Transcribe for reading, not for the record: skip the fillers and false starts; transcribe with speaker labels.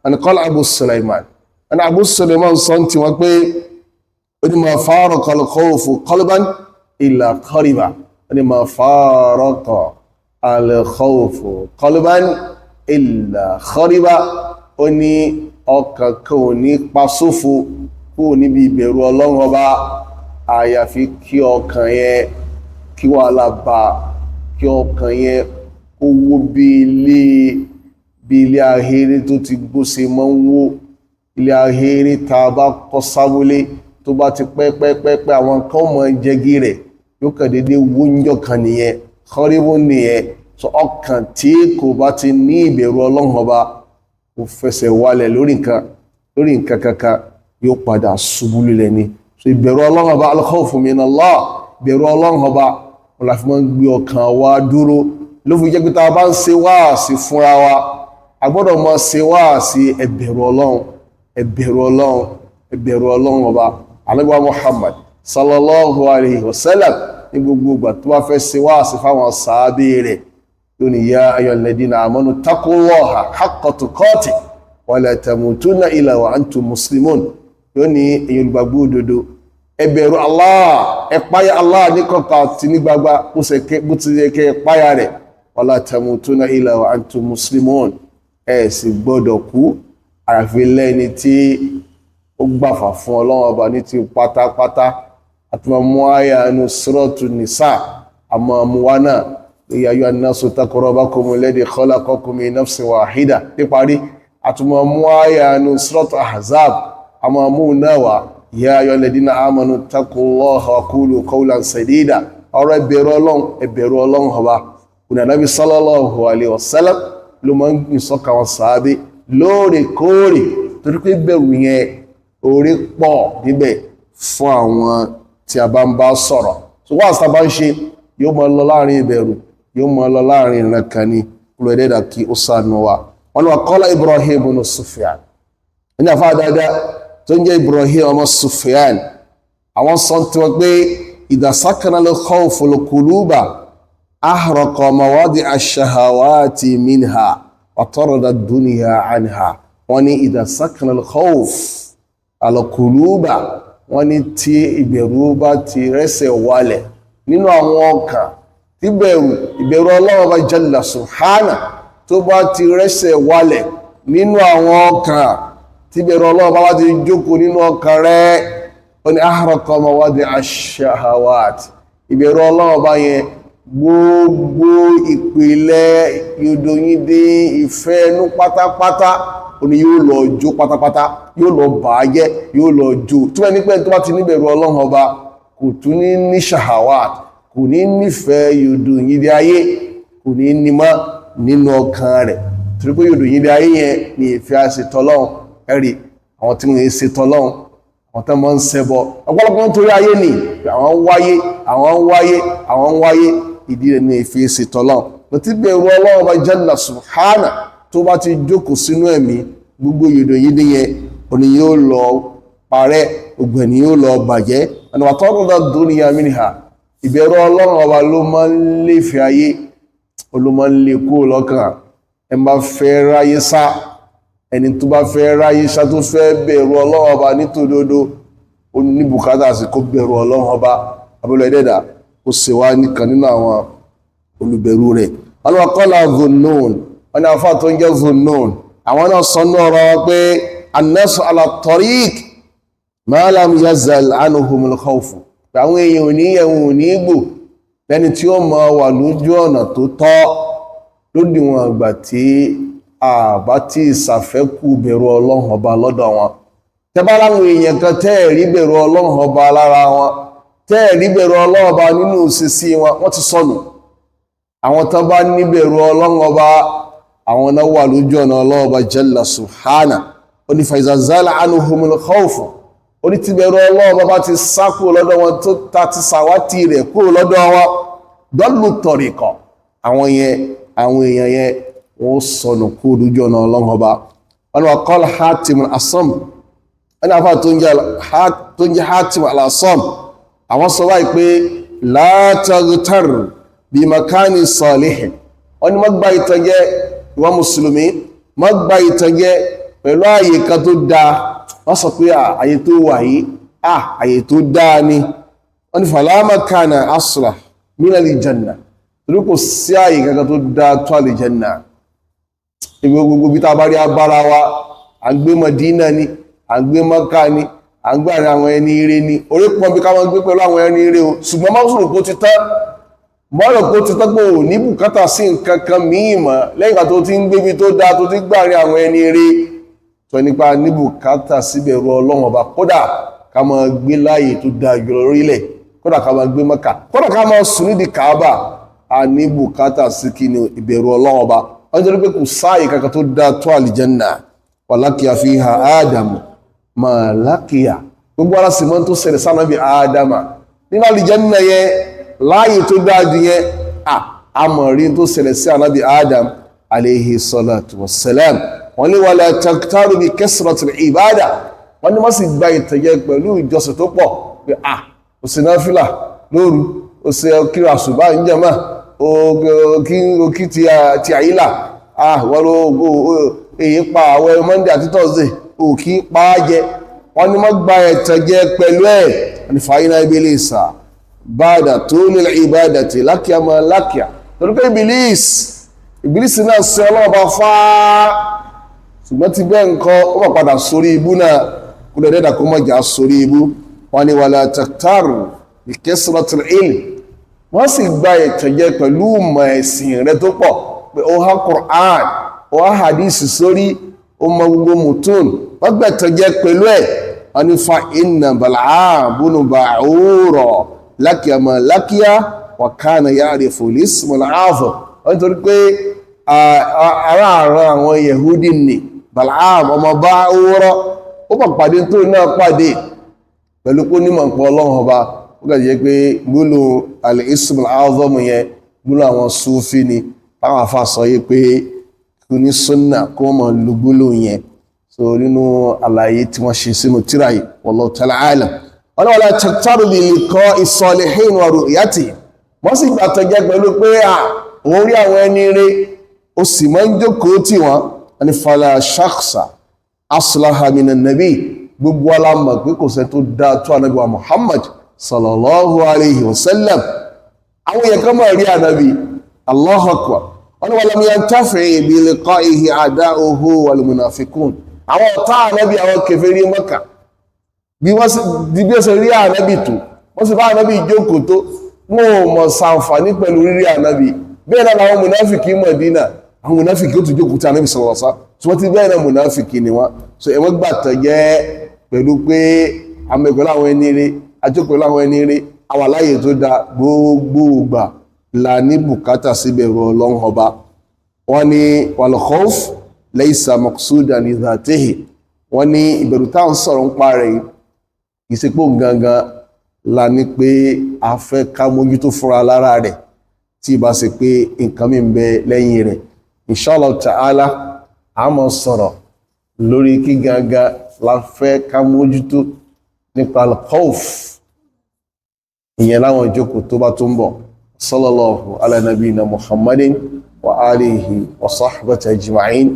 Speaker 1: Wọn qala Abu Sulaiman, wọn Abu Sulaiman sọ ti wọn pé ó ní ma faraqa al-khawfu qalban illa khariba. Ó ní ma faraqa al-khawfu qalban illa khariba. Ó ní ọkàn kan ò ní pa sófo kúrò níbi ìbẹ̀rù Ọlọ́run Ọba, àyàfi kí ọkàn yẹn kí wàhálà bá, kí ọkàn yẹn kó wó bí ilé ahéré tó ti gbó ṣe mọ́ ń wó. Ilé ahéré tá a bá kọ́ sábúlé, tó bá ti pẹ́ pẹ́ pẹ́ pẹ́, àwọn kan mọ̀ jẹgí rẹ̀, yóò kàn déédéé wó níjọ́ kan nìyẹn, kọ́ríwó nìyẹn. So ọkàn tí kò bá ti ní ìbẹ̀rù Ọlọ́run Ọba, kò fẹsẹ̀ walẹ̀ lórí nǹkan kankan, yóò padà ṣubú lulẹ̀ ni. So ìbẹ̀rù Ọlọ́run Ọba, al-khawfu min Allah, ìbẹ̀rù Ọlọ́run Ọba wọn la fi máa ń gbé ọkàn wa dúró. Ló fi jẹ́ pé tá a bá ń ṣe wáàsí fúnra wa, a gbọ́dọ̀ máa ṣe wáàsí ẹ bẹ̀rù Ọlọ́run, ẹ bẹ̀rù Ọlọ́run, ẹ bẹ̀rù Ọlọ́run Ọba. Ànábì Muhammad sallallahu alayhi wa sallam, ní gbogbo ìgbà tó bá fẹ́ ṣe wáàsí fáwọn sàábé rẹ̀, yóò ní ya ayyuhal ladina amanu taqullaha haqqa tuqati wa la tamutunna illa wa antum muslimun. Yóò ní ẹ̀yin olùgbàgbọ́ òdodo, ẹ bẹ̀rù Allah, ẹ páyà Allah ní kọ̀kọ̀ àti ní gbangba bó ti yẹ kẹ́ ẹ páyà rẹ̀, wala tamutunna illa wa antum muslimun. Ẹ sì gbọ́dọ̀ kú àyàfi lẹ́ni tí ó gbàfà fún Ọlọ́run Ọba ní ti pátápátá. Àti máa mú àyà inú Suratu Nisa, àmọ́ àmúwá náà, ya ayyuhan nasu ttaqu rabbakum alladhi khalaqakum min nafsin wahida níparí. Àti máa mú àyà inú Suratu Ahzab, àmọ́ àmú náà wá, ya ayyuhal ladhina amanu taqullaha wa qulu qawlan sadida. Ọ̀rọ̀ ẹbẹ̀rù Ọlọ́run, ẹbẹ̀rù Ọlọ́run Ọba, Ànábì sallallahu alayhi wa sallam ló máa ń gbìn sọ́kà wọn sàábé lóòrèkóòrè, torí pé bẹ̀rù yẹn orí pọ̀ níbẹ̀ fún àwọn tí a bá ń bá sọ̀rọ̀. So wá àṣà bá ń ṣe, yóò máa lọ láàrin ìbẹ̀rù, yóò máa lọ láàrin ìran kan ní kúrò ẹ̀dẹ́dà kí ó sànù wa. Wọn ni wà qala Ibrahim ibn Sufyan, ní àfa dáadáa tó ń jẹ́ Ibrahim ọmọ Sufyan, àwọn sọ tí wọ́n pé idha sakana al-khawfu al-quluba ahraqa mawadi'a ash-shahawati minha wa tarada ad-dunya anha. Wọ́n ní idha sakana al-khawf al-quluba, wọ́n ní tí ìbẹ̀rù bá ti rẹ́sẹ̀ wálẹ̀ nínú àwọn ọkàn, tí ìbẹ̀rù Ọlọ́run bá jalla subhana tó bá ti rẹ́sẹ̀ wálẹ̀ nínú àwọn ọkàn, tí ìbẹ̀rù Ọlọ́run bá wá ti jókòó nínú ọkàn rẹ̀, ó ní ahraqa mawadi'a ash-shahawat, ìbẹ̀rù Ọlọ́run bá yẹn gbogbo ìpìlẹ̀ yòdòyìndé ìfẹ́ ẹnu pátápátá, ó ní yóò lọ jó pátápátá, yóò lọ bàájẹ́, yóò lọ jó. Tí wọ́n ní pé tó bá ti níbẹ̀rù Ọlọ́run Ọba, kò tún ní ní shahawat, kò ní nífẹ̀ẹ́ yòdòyìndé ayé, kò ní ní mọ́ nínú ọkàn rẹ̀, torí pé yòdòyìndé ayé yẹn ní ìfẹ́ àṣetọ́lọ́run. Ẹ̀rí àwọn tí wọ́n ṣe tọ́lọ́run, àwọn tó máa ń ṣẹbọ ọ̀pọ̀lọpọ̀ nítorí ayé ni àwọn ń wáyé, àwọn ń wáyé, àwọn ń wáyé, ìdí rẹ̀ ní ìfẹ́ ṣetọ́lọ́run. Lọ tí bẹ̀rù Ọlọ́run Ọba jalla subhana tó bá ti jókòó sínú ẹ̀mí, gbogbo yòdòyìndé yẹn òní yóò lọ parẹ́, gbogbo ẹni yóò lọ bàjẹ́. Ọ̀nà àtọ́rọ̀dọ̀ dunya minha, ìbẹ̀rù Ọlọ́run Ọba ló máa ń léfẹ́ ayé, ló máa ń lé kúrò lọ́kàn. Ẹ máa fẹ́ ráyé sá, ẹni tó bá fẹ́ ráyé sá, tó fẹ́ bẹ̀rù Ọlọ́run Ọba nítòdodo, ó ní bùkátà sí kó bẹ̀rù Ọlọ́run Ọba. Abúlé ẹ̀dẹ́dà ó sì wá nìkan nínú àwọn olùbẹ̀rù rẹ̀. Ọlọ́kọ́lá Zunnun, wọn ni afá tó ń jẹ́ Zunnun, àwọn náà sọ ní ọ̀rọ̀ pé annasu ala tariq ma lam yazal anhumul khawf, àwọn èèyàn ò ní ẹ̀wọ̀n ò ní gbò lẹ́ni tí ó máa wà lójú ọ̀nà tó tọ́ lódiwọ̀n àgbà tí àbá tí ìsàfẹ́kù bẹ̀rù Ọlọ́run Ọba lọ́dọ̀ wọn. Tẹ́bá láwọn èèyàn kan tẹ́ẹ̀rí bẹ̀rù Ọlọ́run Ọba lára wọn, tẹ́ẹ̀rí bẹ̀rù Ọlọ́run Ọba nínú òṣìṣí wọn, wọ́n ti sọnù. Àwọn tán bá níbẹ̀rù Ọlọ́run Ọba, àwọn náà wà lójú ọ̀nà Ọlọ́run Ọba jalla subhana. Ó ní fa iza zala anhumul khawf, ó ní tí bẹ̀rù Ọlọ́run Ọba bá ti sá kúrò lọ́dọ̀ wọn, tó ta ti sàwátì rẹ̀ kúrò lọ́dọ̀ wọn, dallu tariqa, àwọn yẹn, àwọn èèyàn yẹn, wọ́n sọnù kúrò lójú ọ̀nà Ọlọ́run Ọba. Wọn ni wà qala Hatim al-Asam, wọn ni àfáà tó ń jẹ́ Hatim al-Asam, àwọn sọ báyìí pé la taghtar bí makani salihin, wọ́n ní má gba ìtànjẹ, ìwọ mùsùlùmí, má gba ìtànjẹ Pẹ̀lú ààyè kan tó dáa, wọ́n sọ pé ààyè tó wà yìí, ààyè tó dáa ni. Wọ́n ní fala makana aslah min al-janna, torí kò sí ààyè kankan tó dáa tó àlìjẹ́nà. Gbogbo bí tá a bá rí abára wa, à ń gbé Mọ̀dínà ni, à ń gbé Mọ́kà ni, à ń gbé àárín àwọn ẹni ire ni, orí pọ̀ bí ká máa gbé pẹ̀lú àwọn ẹni ire o. Ṣùgbọ́n má sọ̀rọ̀ kó ti tán, mọ́rọ̀ kó ti tán pé ò ní bùkátà sí nǹkan kan míì mọ́ lẹ́yìn ìgbà tó ti ń gbébi tó dáa, tó ti gbàrin àwọn ẹni ire tó nípa ní bùkátà síbẹ̀rù Ọlọ́run Ọba. Kódà ká máa gbé láàyè tó dáa jùlọ lórílẹ̀, kódà ká máa gbé Mọ́kà, kódà ká máa sùn nídìí Kàábà, a ní bùkátà sí kí ni? Ìbẹ̀rù Ọlọ́run Ọba. Wọ́n jẹ́ pé kò sáàyè kankan tó dáa tó àlìjẹ́nà. Wàlákìá fi ha Ádámù mà lákìá, gbogbo ara sì mọ́ tó ṣẹlẹ̀ sánàbí Ádámà nínú àlìjẹ́nà yẹn, láàyè tó dáa jù yẹn. Àmọ̀rí tó ṣẹlẹ̀ sí ànábì Ádám alayhi salatu wassalam. Wọ́n ní wala taktaru bi kasratil ibada, wọ́n ní wọ́n sì gba ìtẹ̀jẹ pẹ̀lú ìjọsìn tó pọ̀, pé ó ṣe náfìlà lóru, ó ṣe kíra àsùbá ìjàmá, ó kí ti àyílà, wọ́n ló èyí pa àwẹ̀ Monday àti Thursday, ò kí pa á jẹ. Wọ́n ní wọ́n gba ìtẹ̀jẹ pẹ̀lú ẹ̀. Wọ́n ní fàáyínà ibilisa báadà tó nílẹ̀ ìbádàtì lákìá máa lákìá, torí pé Ìbílísì náà ṣe ọlọ́ọ̀bá fáá, ṣùgbọ́n ti bẹ́ẹ̀ nǹkan ó bà padà sórí ibú náà. Kó lè dẹ́dà kó mọ̀jà sórí ibú. Wọ́n ní wala taktaru bi kasratil ilm, wọ́n sì gba ìtànjẹ pẹ̀lú ìmọ̀ ẹ̀sìn rẹ tó pọ̀, pé ó há Qur'an, ó há hadisi sórí, ó mọ gbogbo mutun. Wọ́n gba ìtànjẹ pẹ̀lú ẹ̀. Wọ́n ní fa inna Bal'am bunu Ba'ura lákìá ma lákìá wa kana ya'rifu al-ism al-'azam. Wọ́n torí pé ará àrán àwọn Yehudi ni Bal'am ọmọ Ba'ura, ó bà pàdé tó náà pàdé pẹ̀lú pé onímọ̀ nǹkan Ọlọ́run Ọba. Ó gàjẹ́ jẹ́ pé gbólò al-ism al-azam yẹn, gbólò àwọn Súfí ni, táwọn afá sọ yé pé kí ní súnà kó mọ̀ lu gbólò yẹn. So nínú àlàyé tí wọ́n ṣe sínú tírà yìí, wallahu ta'ala a'lam. Wọ́n ní wala taktaru bi liqa'i salihin wa ru'yatihim, wọ́n sì gbà tọ́jẹ́ pẹ̀lú pé òun rí àwọn ẹni rere, ó sì máa ń jókòó tì wọ́n. Wọ́n ní fala shakhsa aslaha minan nabi, gbogbo alámọ̀ pé kò sẹ́ tó dáa tó ànábì wa Muhammad sallallahu alayhi wa sallam. Àwọn èèyàn kan máa rí ànábì, Allahu akbar. Wọ́n ní walam yantafi bi liqa'ihi a'da'uhu wal munafiqun, àwọn ọ̀tá ànábì, àwọn kèfèrí Mẹ́kà, bí wọ́n ṣe rí ànábì tó, wọ́n sì bá ànábì jókòó tó, wọn ò mọ̀ sàǹfààní pẹ̀lú rírí ànábì. Bẹ́ẹ̀ náà làwọn mùnáfìkì Mọ̀dínà, àwọn mùnáfìkì ó tún jókòó tí ànábì sallallahu alaihi wasallam, tí wọ́n ti bẹ́ẹ̀ náà mùnáfìkì ni wọ́n. So ẹ̀wọ́n gbà tán jẹ́ pẹ̀lú pé àmọ́ ìpẹ̀lú àwọn ẹni rí, àjókòó láwọn ẹni rí, àwọn aláyè tó da. Gbogbo ìgbà la ní bùkátà síbẹ̀rù Ọlọ́run Ọba. Wọ́n ní wal khawf laysa maqsudan li dhatihi, wọ́n ní ìbẹ̀rù táwọn sọ̀rọ̀ ń pa rẹ̀ yìí kì í ṣe pé òun gangan la ní pé a fẹ́ ká mójútó fúnra lára rẹ̀, tí ìbá ṣe pé nǹkan mi ń bẹ lẹ́yìn rẹ̀. Inshallah ta'ala, a máa sọ̀rọ̀ lórí kí gangan la fẹ́ ká mójútó nípa al-khawf ìyẹn láwọn ìjókòó tó bá tó ń bọ̀. Sallallahu ala nabina Muhammadin wa alihi wa sahbihi ajma'in.